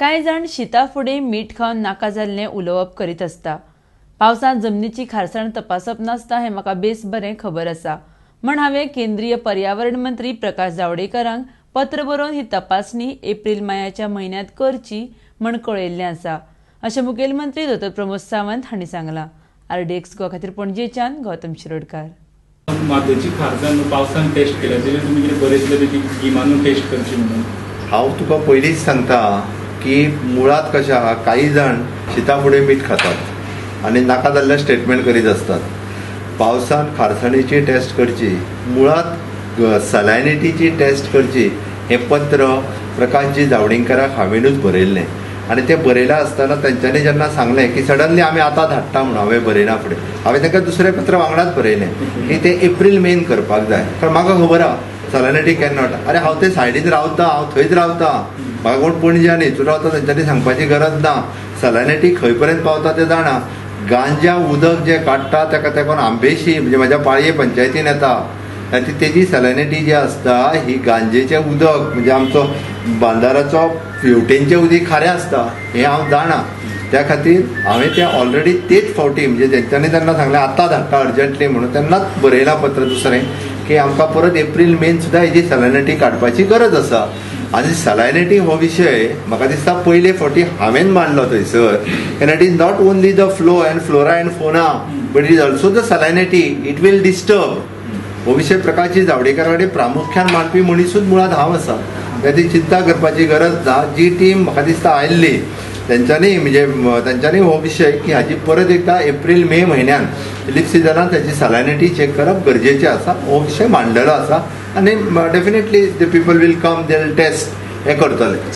कांय जाण शिता फुडें मीठ खावन नाका जाल्लें उलोवप करीत आसता. पावसांत जमनीची खारसाण तपासप नासता हें म्हाका बेस बरें खबर आसा. म्हण हांवें केंद्रीय पर्यावरण मंत्री प्रकाश जावडेकरांक पत्र बरोवन ही तपासणी एप्रील मायाच्या म्हयन्यांत करची म्हण कळयल्लें आसा, अशें मुखेलमंत्री दोतोर प्रमोद सावंत हांणी सांगलां. आरडीएक्स गोवा खातीर पणजेच्यान गौतम शिरोडकार. मातयेची खारसाण पावसान टेस्ट केल्या, तेजेर तुमी कितें बरयतले ती गिमानूय टेस्ट करची म्हणून? हांव तुका पयलींच सांगता की मुळात कशें आहा, काही जाण शिता फुडें मीठ खातात आनी नाका जाल्ले स्टेटमेंट करीत आसतात. पावसान खारसाणीची टेस्ट करची, मुळात सलायनिटीची टेस्ट करची, हें पत्र प्रकाशजी जावडेकराक हांवेनूच बरयल्लें आनी तें बरयलां आसतना तेंच्यांनी जेन्ना सांगलें की सडनली आमी आतां धाडटा म्हणून, हांवें बरयना फुडें हांवें तांकां दुसरें पत्र वांगडाच बरयलें की तें एप्रील मेन करपाक जाय, कारण म्हाका खबर आहा सलायनिटी can not. अरे, हांव ते सायडीन रावता, हांव थंयच रावता, म्हाका कोण पणजे आनी हितून रावता तेंच्यांनी सांगपाची गरज ना. सलायनिटी खंय पर्यंत पावता तें जाणा. गांजा उदक जें काडटा ताका तेंकोन आंबेशी, म्हणजे म्हाज्या पाळये पंचायतीन येता आनी तेजी सलायनिटी जी आसता ही गांजेचें उदक, म्हणजे आमचो बांदाराचो हेवटेनचें उदीक खारें आसता हें हांव जाणा. त्या खातीर हांवें तें ऑलरेडी तेच फावटी, म्हणजे तेंच्यांनी तेन्ना सांगलें आतां धाडटा अर्जंटली म्हणून, तेन्नाच बरयलां पत्र दुसरें की आमकां परत एप्रील मेन सुद्दां हेजी सलायनिटी काडपाची गरज आसा. आनी सलायनिटी हो विशय म्हाका दिसता पयले फावटी हांवें मांडलो थंयसर, and it is not only the flow and flora and fauna, but it is also the salinity, it will disturb. हो विशय प्रकाशजी जावडेकरा कडेन प्रामुख्यान मांडपी मनिसूच मुळात हांव आसा. ताची चिंता करपाची गरज ना. जी टीम म्हाका दिसता आयिल्ली तेंच्यांनी, म्हणजे तेंच्यांनी हो विशय की हाजी परत एकदा एप्रील मे म्हयन्यान लिफ सिजनान ताची सलायनिटी चॅक करप गरजेचें आसा, हो विशय मांडलेलो आसा आनी definitely the people will come, they will test, हें करतले.